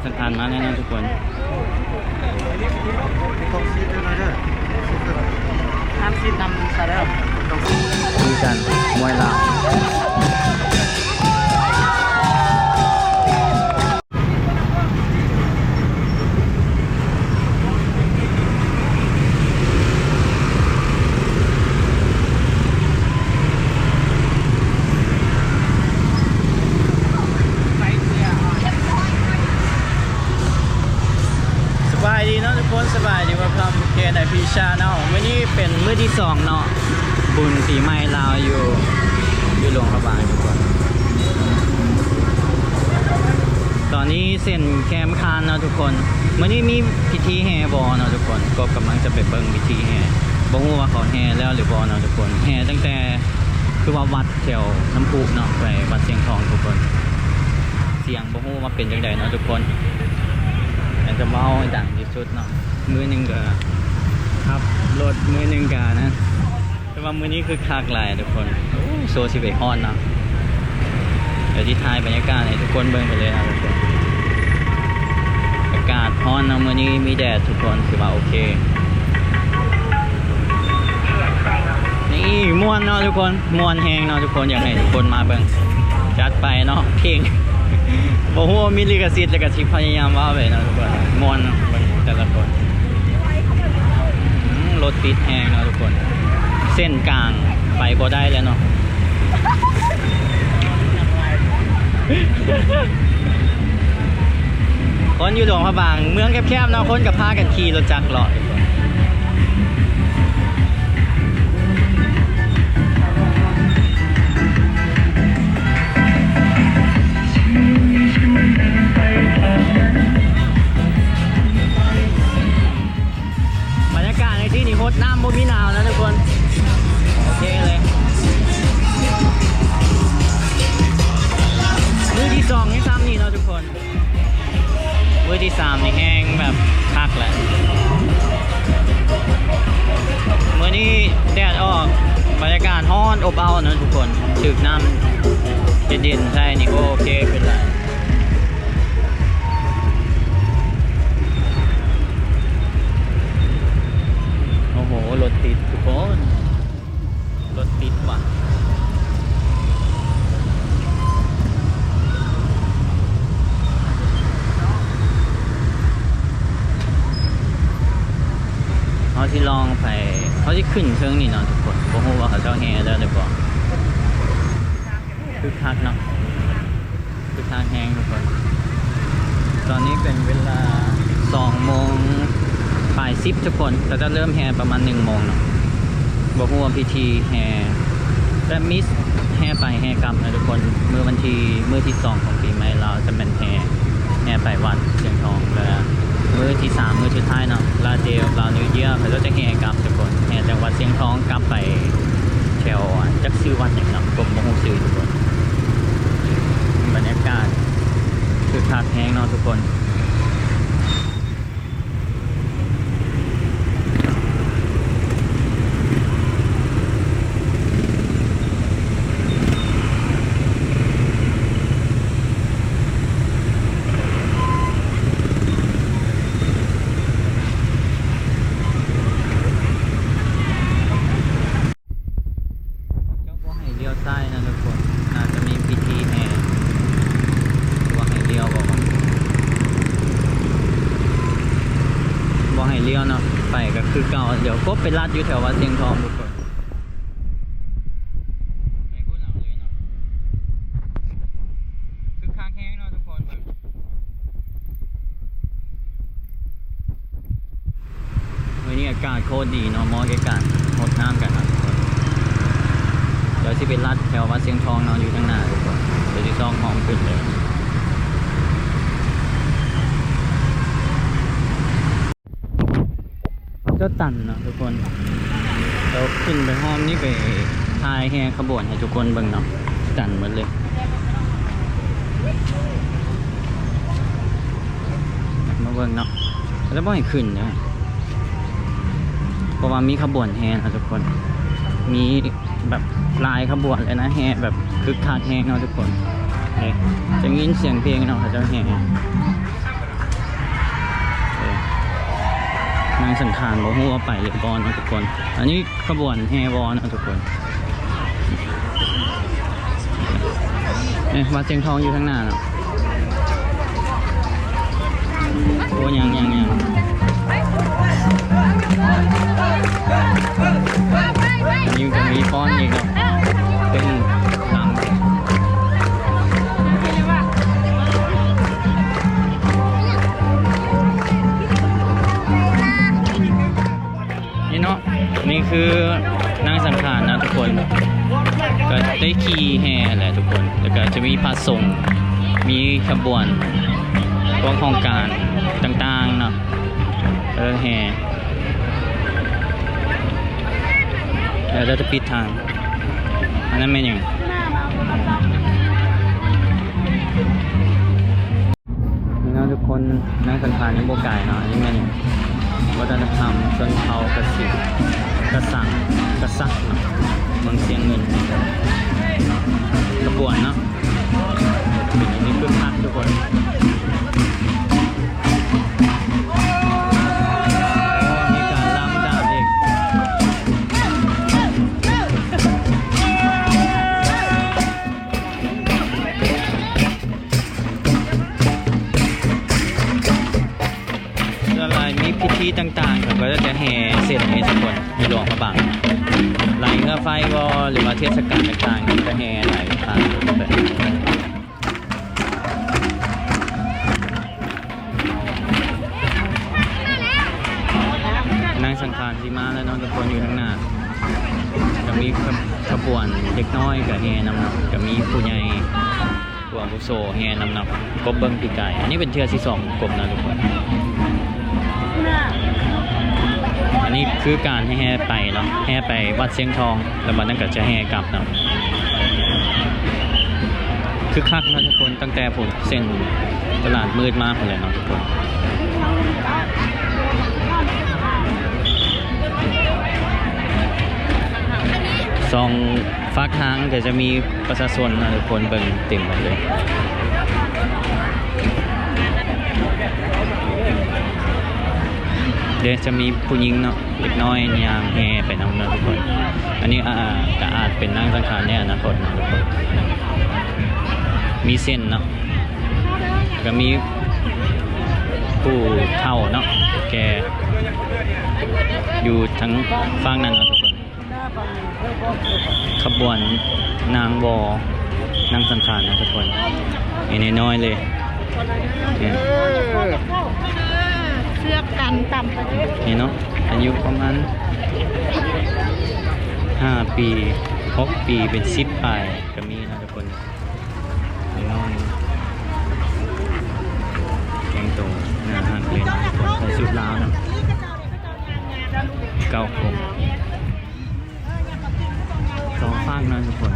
ສະພານມາແລ້ວເນາະທຸກຄົນ. ຫ້າມຊີດນຳຊະເດີ. ຄືກັນ ມວຍລາວ. ສະບາຍດີເນາະທຸກຄົນ, ສະບາຍດີ Welcome to K N I P Channel. ມື້ນີ້ເປັນມື້ທີສອງເນາະ ບຸນປີໃໝ່ລາວຢູ່ ຢູ່ຫຼວງພະບາງທຸກຄົນ. ຕອນນີ້ເສັ້ນແຄມຄານເນາະທຸກຄົນ. ມື້ນີ້ມີພິທີແຫ່ບໍ່ເນາະທຸກຄົນ? ກໍກຳລັງຈະໄປເບິ່ງພິທີແຫ່ ບໍ່ຮູ້ວ່າເຂົາແຫ່ແລ້ວຫຼືບໍ່ເນາະທຸກຄົນ. ແຫ່ຕັ້ງແຕ່ ຄືວ່າວັດແຖວນ້ຳພຸເນາະ ໄປວັດຊຽງທອງທຸກຄົນ. ສຽງບໍ່ຮູ້ວ່າເປັນຈັ່ງໃດເນາະທຸກຄົນ. ແຕ່ຈະເວົ້າໃຫ້ດັງທີ່ສຸດເນາະ. ມື້ໜຶ່ງກໍຂັບລົດ ມື້ໜຶ່ງກໍນັ້ນ ແຕ່ວ່າມື້ນີ້ຄືຄັກຫຼາຍທຸກຄົນ. ໂອ້ ໂຊຊິໄປຮອດເນາະ. ດຽວຊິຖ່າຍບັນຍາກາດໃຫ້ທຸກຄົນເບິ່ງໄປເລີຍເນາະທຸກຄົນ. ອາກາດຮ້ອນເນາະ ມື້ນີ້ມີແດດທຸກຄົນ ຖືວ່າໂອເຄ. ນີ້ມ່ວນເນາະທຸກຄົນ ມ່ວນແຮງເນາະທຸກຄົນ. ຢາກໃຫ້ທຸກຄົນມາເບິ່ງ ຈັດໄປເນາະ ເພງ ບໍ່ຮູ້ວ່າມີລິຂະສິດ ແລ້ວກໍຊິພະຍາຍາມເວົ້າໄປເນາະທຸກຄົນ. ມ່ວນເນາະ ເບິ່ງແຕ່ລະຄົນ. ອືມ ລົດຕິດແຮງເນາະທຸກຄົນ ເສັ້ນກາງໄປບໍ່ໄດ້ແລ້ວເນາະ. ຄົນຢູ່ຫຼວງພະບາງ ເມືອງແຄບໆເນາະ ຄົນກໍພາກັນຂີ່ລົດຈັກເລາະ. ບັນຍາກາດໃນທີ່ນີ້ຫົດນ້ຳບໍ່ມີໜາວນະທຸກຄົນ. ໂອເຄເລີຍ ມື້ທີສອງຍັງຊ່ຳນີ້ເນາະທຸກຄົນ. ມື້ທີສາມນີ້ແຮງແບບຄັກແຫຼະ. ມື້ນີ້ແດດອອກ ບັນຍາກາດຮ້ອນອົບເອົ້າເນາະທຸກຄົນ. ຖືກນ້ຳເຢັນໆໃສ່ນີ້ ໂອເຄຂຶ້ນຫຼາຍ. ໂອ້ໂຫ ລົດຕິດທຸກຄົນ ລົດຕິດວ່ະ. ເຮົາຊິລອງໄປ ເຮົາຊິຂຶ້ນເທິງນີ້ເນາະທຸກຄົນ. ບໍ່ຮູ້ວ່າເຂົາເຈົ້າແຫ່ແລ້ວຫຼືບໍ່. ຄຶກຄັກເນາະ. ຄຶກຄັກແຮງທຸກຄົນ. ຕອນນີ້ເປັນເວລາສອງໂມງປາຍສິບທຸກຄົນ. ເຂົາເຈົ້າເລີ່ມແຫ່ປະມານໜຶ່ງໂມງເນາະ. ບໍ່ຮູ້ວ່າພິທີແຫ່ ແຕ່ມີແຫ່ໄປແຫ່ກັບນະທຸກຄົນ. ມື້ວັນທີ ມື້ທີສອງຂອງປີໃໝ່ລາວຈະແມ່ນແຫ່ ແຫ່ໄປວັດຊຽງທອງ ແລະ ມື້ທີສາມ ມື້ສຸດທ້າຍເນາະ ລາວເດ ລາວນິວເຢຍ ເຂົາເຈົ້າຈະແຫ່ກັບທຸກຄົນ. ແຫ່ຈາກວັດຊຽງທອງກັບໄປແຖວ ຈັກຊື່ວັດຫຍັງເນາະ ກໍບໍ່ຮູ້ຊື່ທຸກຄົນ. ບັນຍາກາດຄຶກຄັກແຮງເນາະທຸກຄົນ. ເຈົ້າບໍ່ໃຫ້ລ້ຽວຊ້າຍນະທຸກຄົນ. ໜ້າຈະມີພິທີແຫ່ ຫຼືວ່າໃຫ້ລ້ຽວບໍ່ ບໍ່ໃຫ້ລ້ຽວເນາະ. ໄປກໍຄືເກົ່າ ດຽວກົບໄປລັດຢູ່ແຖວວັດຊຽງທອງທຸກຄົນ. ໄປພຸ້ນເອົາເລີຍເນາະ. ຄຶກຄັກແຮງເນາະທຸກຄົນ ເບິ່ງ. ມື້ນີ້ອາກາດໂຄດດີເນາະ ເໝາະແກ່ການຫົດນ້ຳກັນເນາະທຸກຄົນ. ດຽວຊິໄປລັດແຖວວັດຊຽງທອງເນາະ ຢູ່ທາງໜ້າທຸກຄົນ. ດຽວຊິຊອກຫ້ອງຂຶ້ນເລີຍ. ເຈົ້າຕັນເນາະທຸກຄົນ. ດຽວຂຶ້ນໄປຮອບນີ້ ໄປຖ່າຍແຫ່ຂະບວນໃຫ້ທຸກຄົນເບິ່ງເນາະ. ຕັນໝົດເລີຍ. ມາເບິ່ງເນາະ ແລ້ວບໍ່ໃຫ້ຂຶ້ນເດີ ເພາະວ່າມີຂະບວນແຫ່ເນາະທຸກຄົນ. ມີແບບຫຼາຍຂະບວນເລີຍນະ ແຫ່ແບບຄຶກຄັກແຮງເນາະທຸກຄົນ. ນີ້ ຈະຍິນສຽງເພງເນາະ ເຂົາເຈົ້າແຫ່. ສັງຂານ ບໍ່ຮູ້ວ່າໄປຫຼືບໍ່ເນາະທຸກຄົນ. ອັນນີ້ຂະບວນແຫ່ບໍ່ເນາະທຸກຄົນ. ເອີ ວັດຊຽງທອງຢູ່ທາງໜ້າເນາະ. ໂອ້ ຍັງ ຍັງ ຍັງ ນີ້ກໍມີຟ້ອນອີກເນາະ ເປັນລຳ ນີ້ເນາະ. ນີ້ຄືນາງສັງຂານນະທຸກຄົນ ກໍໄດ້ຂີ່ແຫ່ແຫຼະທຸກຄົນ ແລ້ວກໍຈະມີພະສົງ ມີຂະບວນ ພວກຫ້ອງການຕ່າງໆເນາະ. ເອີ ແຫ່ ແລ້ວຈະປິດທາງ. ອັນນັ້ນແມ່ນຫຍັງ? ນີ້ເນາະທຸກຄົນ ນາງສັງຂານຍັງບໍ່ກາຍເນາະ. ອັນນີ້ແມ່ນວັດທະນະທຳຊົນເຜົ່າກະສິ ກະສັງ ກະສັກເນາະ ເມືອງຊຽງເງິນ ຂະບວນເນາະ. ນີ້ຄືຄັກທຸກຄົນ ມີການລຳດາບອີກ. ສ່ວນຫຼາຍມີພິທີຕ່າງໆ ເຂົາກໍຈະແຫ່ເສັ້ນໃຫ້ທຸກຄົນ ໃຫ້ຫຼວງພະບາງ ໄຫຼເຮືອໄຟບໍ່ ຫຼືວ່າເທດສະການຕ່າງໆ ຈະແຫ່ຫຼາຍທາງ. ນາງສັງຂານຊິມາແລ້ວເນາະທຸກຄົນ ຢູ່ທາງໜ້າ ກໍມີຂະ ຂະບວນເດັກນ້ອຍກໍແຫ່ນຳເນາະ ກໍມີຜູ້ໃຫຍ່ ຜູ້ອາວຸໂສແຫ່ນຳເນາະ. ກົບເບິ່ງປີກາຍ ອັນນີ້ເປັນເທື່ອທີສອງກົບນະທຸກຄົນ. ອັນນີ້ຄືການແຫ່ໄປເນາະ ແຫ່ໄປວັດຊຽງທອງ ແລ້ວບັດນັ້ນກໍຈະແຫ່ກັບເນາະ. ຄຶກຄັກເນາະທຸກຄົນ ຕັ້ງແຕ່ພຸ້ນ ເສັ້ນຕະຫຼາດມືດມາພຸ້ນແຫຼະເນາະທຸກຄົນ. ສອງຟາກທາງກໍຈະມີປະຊາຊົນນະທຸກຄົນ ເບິ່ງເຕັມໝົດເລີຍເດ້. ຈະມີຜູ້ຍິງເນາະ ເດັກນ້ອຍຍ່າງແຫ່ໄປນຳເນາະທຸກຄົນ. ອັນນີ້ ອາ ອາ ກໍອາດເປັນນາງສັງຂານໃນອະນາຄົດເນາະທຸກຄົນ. ມີເສັ້ນເນາະ ກໍມີຜູ້ເຖົ້າເນາະ ແກ່ ຢູ່ທາງຝັ່ງນັ້ນເນາະທຸກຄົນ. ຂະບວນນາງວໍ ນາງສັງຂານນະທຸກຄົນ ນີ້ນ້ອຍໆເລີຍ. ເອີ ເຊືອກກັນຕຳ ນີ້ເນາະ ອາຍຸປະມານຫ້າປີ ຫົກປີ ເປັນສິບປາຍກໍມີນະທຸກຄົນ. ນ້ອຍໆ ແຕ່ງໂຕໜ້າຮັກເລີຍເນາະ ໃສ່ຊຸດລາວເນາະ ເກົ້າຄົນ ສອງຟາກເນາະທຸກຄົນ.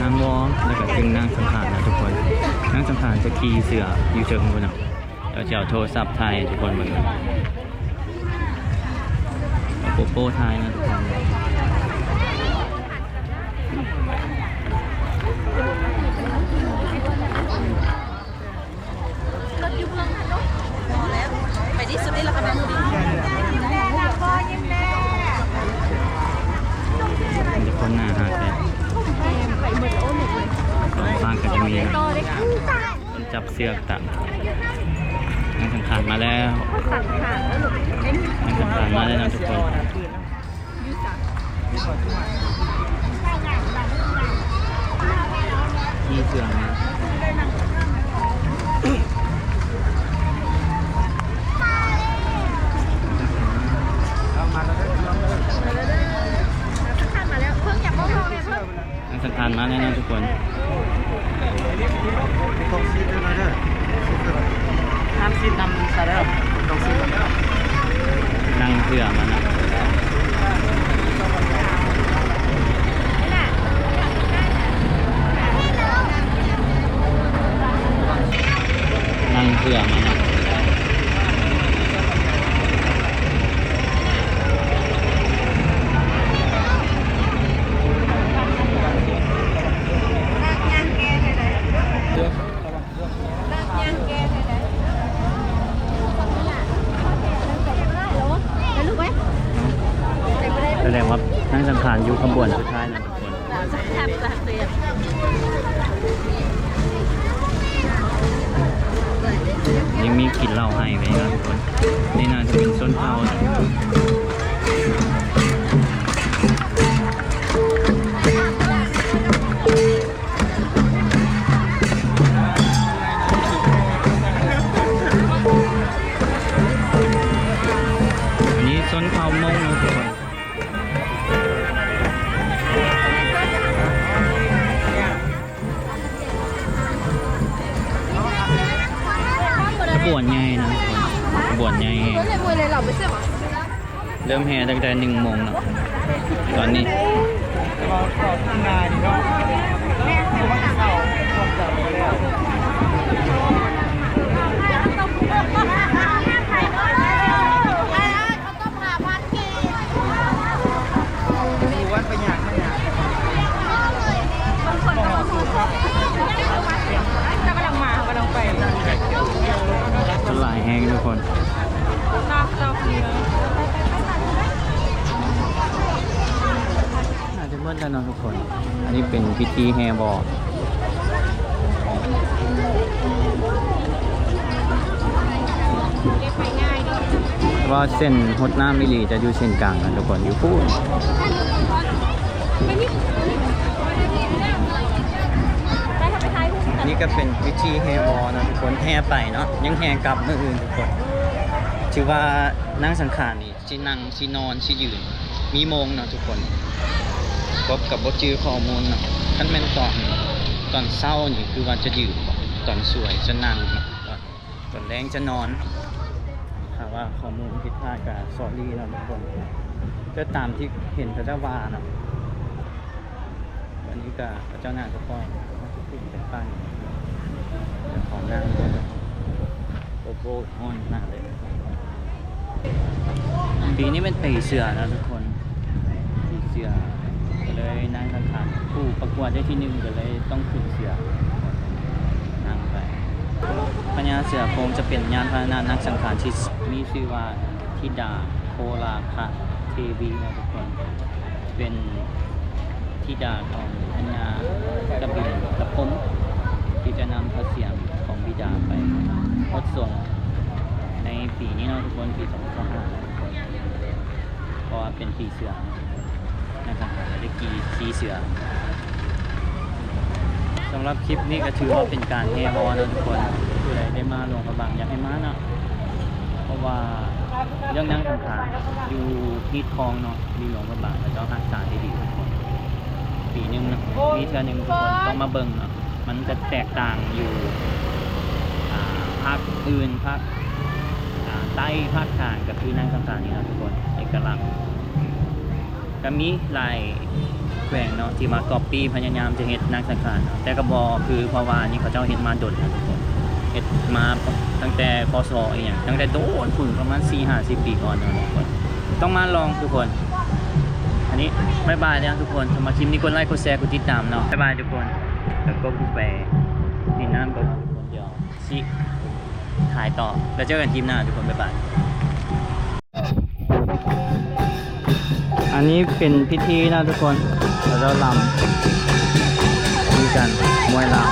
ນາງວໍ ແລ້ວກໍເຊິ່ງນາງສັງຂານນະທຸກຄົນ. ນາງສັງຂານຈະຂີ່ເສືອຢູ່ເທິງພຸ້ນເນາະ. ເຮົາຈະເອົາໂທລະສັບຖ່າຍໃຫ້ທຸກຄົນເບິ່ງ ເອົາໂປໂປ້ຖ່າຍນະທຸກຄົນ. ລົດຢູ່ເບື້ອງຫັ້ນເນາະ ພໍແລ້ວ ໄປທີ່ສຸດນີ້ລະກະນະ. ມີແຕ່ຄົນໜ້າຮັກເດ້ ສອງຟາກກໍຈະມີ ຄົນຈັບເຊືອກຕາມ. ນາງສັງຂານມາແລ້ວ ນາງສັງຂານມາແລ້ວນະທຸກຄົນ. ມີເສືອມາ ນາງສັງຂານມາແລ້ວນະທຸກຄົນ. ນັ່ງເຮືອມານະ ນັ່ງເຮືອມານະ. ສັງຂານຢູ່ຂະບວນສຸດທ້າຍນະທຸກຄົນ. ຍັງມີກິນເຫຼົ້າໄຫ້ໄວ້ນະທຸກຄົນ. ນີ້ໜ້າຈະເປັນຊົນເຜົ່າ ອັນນີ້ຊົນເຜົ່າມົ້ງເນາະທຸກຄົນ. ຂະບວນໃຫຍ່ນະ ຂະບວນໃຫຍ່ແຮງ. ເລີ່ມແຫ່ຕັ້ງແຕ່ໜຶ່ງໂມງເນາະ ຕອນນີ້ ຄົນກຳລັງມາ ເຂົາກຳລັງໄປ. ຄົນຫຼາຍແຮງທຸກຄົນ. ໜ້າຈະໝົດແລ້ວເນາະທຸກຄົນ. ອັນນີ້ເປັນພິທີແຫ່ບໍ່. ແຕ່ວ່າເສັ້ນຫົດນ້ຳອີ່ຫຼີຈະຢູ່ເສັ້ນກາງນະທຸກຄົນ ຢູ່ພຸ້ນ. ອັນນີ້ກໍເປັນພິທີແຫ່ບໍ່ເນາະທຸກຄົນ ແຫ່ໄປເນາະ ຍັງແຫ່ກັບມື້ອື່ນທຸກຄົນ. ຖືວ່ານາງສັງຂານນີ້ ຊິນັ່ງ ຊິນອນ ຊິຢືນ ມີໂມງເນາະທຸກຄົນ. ກົບກໍບໍ່ຈື່ຂໍ້ມູນເນາະ. ຄັນແມ່ນຕອນ ຕອນເຊົ້ານີ້ຄືວ່າຈະຢືນ ຕອນສວຍຈະນັ່ງເນາະ ຕອນ ຕອນແລງຈະນອນ. ຖ້າວ່າຂໍ້ມູນຜິດພາດກໍ sorry ເນາະທຸກຄົນ ແຕ່ຕາມທີ່ເຫັນເຂົາເຈົ້າວ່າເນາະ. ອັນນີ້ກໍເຈົ້າໜ້າສະປອຍ ເຮົາຊິຂຶ້ນໄປປັ້ນຂອງນາງ ໂອ້ໂຫ ຮ້ອນຂະໜາດເລີຍ. ປີນີ້ແມ່ນປີເສືອນະທຸກຄົນ ປີເສືອ ກໍເລີຍນາງສັງຂານ ຜູ້ປະກວດໄດ້ທີໜຶ່ງ ກໍເລີຍຕ້ອງຂຶ້ນເສືອ ນຳໄປ. ພະຍາເສືອໂຄງຈະເປັນຍານພາຫະນະນາງສັງຂານທີ່ມີຊື່ວ່າ ທິດາໂຄລາຄະເທວີນະທຸກຄົນ. ເປັນທິດາຂອງພະຍາກະບິນລະພົມ ທີ່ຈະນຳພະສຽງຂອງບິດາໄປຫົດສົງໃນປີນີ້ເນາະທຸກຄົນ ປີສອງພັນຊາວຫ້າ ເພາະວ່າເປັນປີເສືອນະ ໄດ້ຂີ່ສີເສືອ. ສຳລັບຄລິບນີ້ກໍຖືວ່າເປັນການແຫ່ບໍ່ເນາະທຸກຄົນ ຜູ້ໃດໄດ້ມາຫຼວງພະບາງຢາກໃຫ້ມາເນາະ ເພາະວ່າເລື່ອງນາງສັງຂານຢູ່ຮີດຄອງເນາະ ຢູ່ຫຼວງພະບາງ ເຂົາເຈົ້າຮັກສາໄດ້ດີທຸກຄົນ. ປີໜຶ່ງເນາະ ມີເທື່ອໜຶ່ງທຸກຄົນຕ້ອງມາເບິ່ງເນາະ ມັນຈະແຕກຕ່າງຢູ່ ອ່າ ພາກອື່ນ ພາກ ອ່າ ໃຕ້ ພາກກາງ ກໍຄືນາງສັງຂານນີ້ເນາະທຸກຄົນ ເອກະລັກ. ກໍມີຫຼາຍແຂວງເນາະ ທີ່ມາກັອບປີ້ ພະຍາຍາມຈະເຮັດນາງສັງຂານເນາະ ແຕ່ກໍບໍ່ຄື ເພາະວ່າອັນນີ້ເຂົາເຈົ້າເຮັດມາດົນແລ້ວທຸກຄົນ ເຮັດມາຕັ້ງແຕ່ ພ.ສ. ອີ່ຫຍັງ ຕັ້ງແຕ່ໂດນພຸ້ນ ປະມານສີ່ຫ້າສິບປີກ່ອນເນາະທຸກຄົນ. ຕ້ອງມາລອງທຸກຄົນ. ອັນນີ້ບາຍບາຍເດີທຸກຄົນ. ສຳລັບຄລິບນີ້ກົດໄລ ກົດແຊ ກົດຕິດຕາມເນາະ. ບາຍບາຍທຸກຄົນ. ແລ້ວກໍໄປຫຼິ້ນນ້ຳກ່ອນເນາະທຸກຄົນ. ດຽວຊິຖ່າຍຕໍ່ ແລ້ວເຈີກັນຄລິບໜ້າທຸກຄົນ. ບາຍບາຍ. ອັນນີ້ເປັນພິທີນະທຸກຄົນ ເຂົາເຈົ້າລຳ ມີການມວຍລາວ.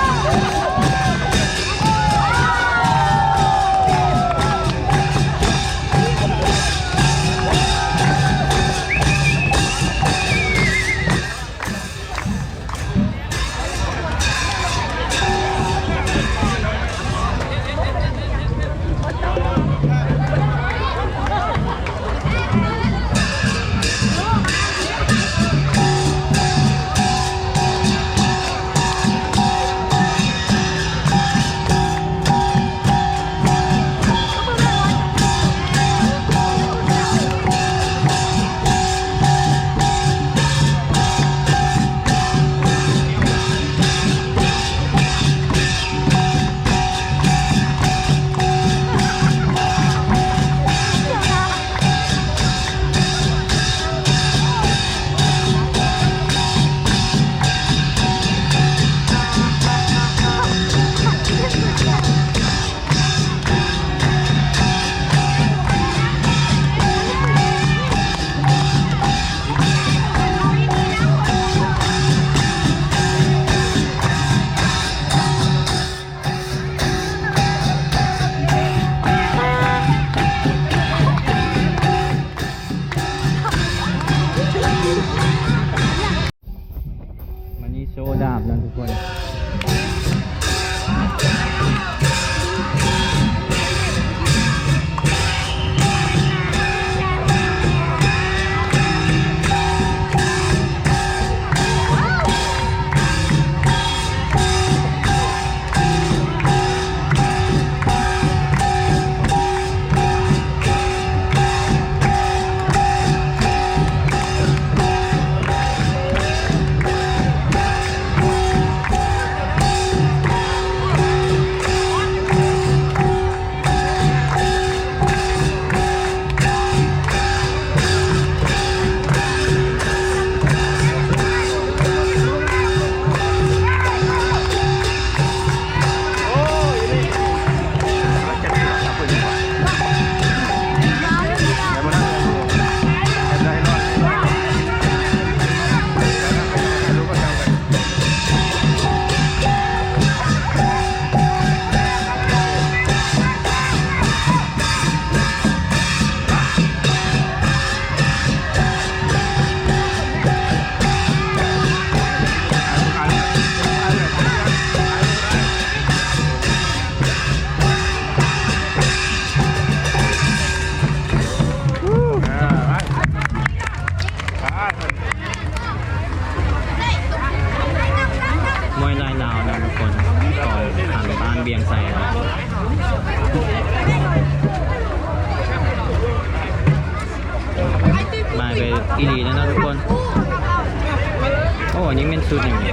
ຈຸດນີ້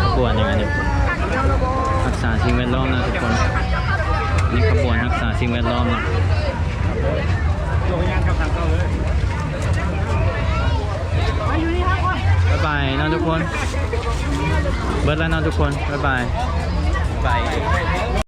ຂະບວນຫຍັງອັນນີ້? ຮັກສາສິ່ງແວດລ້ອມນະທຸກຄົນ. ນີ້ຂະບວນຮັກສາສິ່ງແວດລ້ອມນະ. ບາຍບາຍເນາະທຸກຄົນ. ເບິດແລ້ວເນາະທຸກຄົນ. ບາຍບາຍ. ບາຍ.